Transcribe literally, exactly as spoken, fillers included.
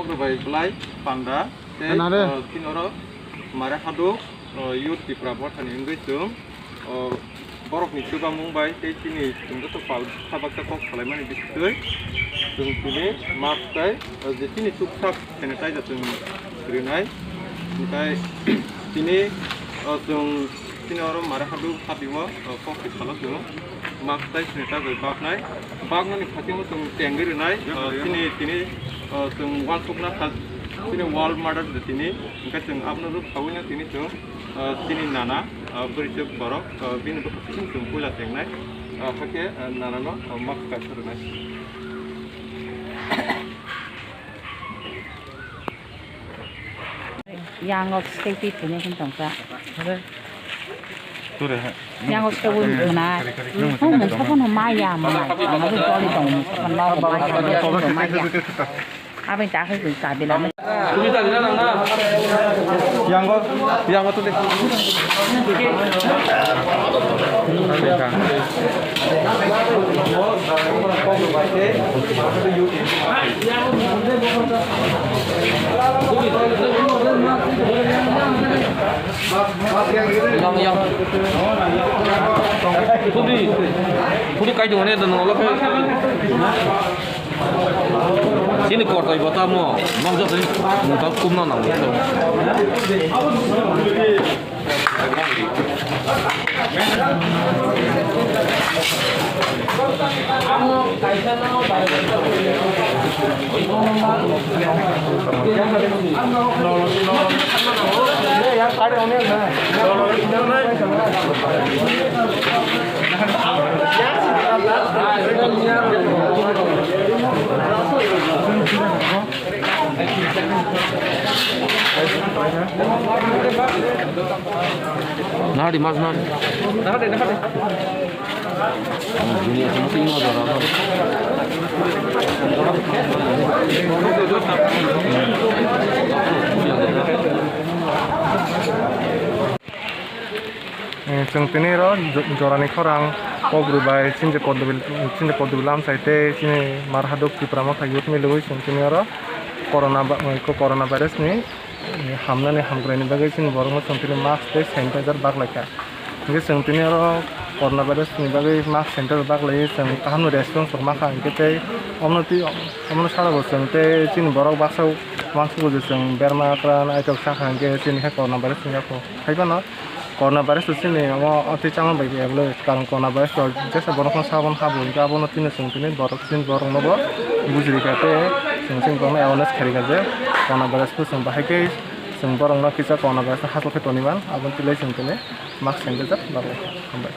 Bai belai panda tei, Nare. Ah, chini oro Mare Haduk, ah, Youth Tipra Mothani wngwi chwng, ah, borokni chubamung bai tei chini chwng joto pal-, sabaksa kok salaimani bisingtwi chwng tini mask tei, ah, je chini tuksak sanitizer chwng rinai. Hwnkhe tini, ah, chwng chini oro Mare Haduk hadi o, ah, kok salo chwng mask tei sanitizer bai baknai. Baknani khatingo chwng tengwi rwnai, ah, chini, tini, ah, chwng uansukna sal, chini World Mother's Day tini, hwnkhe chwng abono rwk sawino tini chwng, ah, chini nana, ah, bwrwi chwk borok, ah, bini bwkhak simi chwng puila tengnai, ah, hakhe, ah, nanano, ah, mask kaisa rwnai. Yang o stay twi thwngwi hwn tongkha. Yang o stay wi mwnai. Hwn mwnsa phano maya mwnai. Ang abo toli tongo mwnsa phano maya. Aboni takhai bo kabila. Yang o, yang o tuli. Yang, yang. Pudi, pudi kai dong ne dong lo. Sini kotor bota mo, nong jok ni, nong tak kum na nang. Nahadi mas nahadi. Nahadi, nahadi. Eh, chwng tini oro jo-, jorani khorang kok rwbai chini je Kodubel, chini je Kodubel amchai tei chini Mar Haduk Tipra Motha Youth milwi chwng tini oro corona ba-, ko-, corona virus ni, eh, hamnani hamkraini bagwi chini borokno chwng tini mask tei sanitizer baklaikha. Hwnkhe chwng tini oro corona virus ni bagwi mask sanitizer baklaiwi chwng kahamni response rwkha hwnkhe tei omono twi, omono sara bo chwng tei chini borok baksa uansukgo je chwng berma kwran aitok sakha hwnkhe chini khe corona virus ni yakho. Haiphano corona virus bo chini omo twi chama bai khe ebole, karon corona virus rok jesa borok no sabon habo hwnkhe abono tini chwng tini borok chini borok no bo bujirikha tei chwng chini borok no awareness khairikha je corona virus bo chwng bahai khe chwng borok no kisa corona virus no hachal khe toniman aboni twi lai chwng tini mask sanitizer baklai hambai.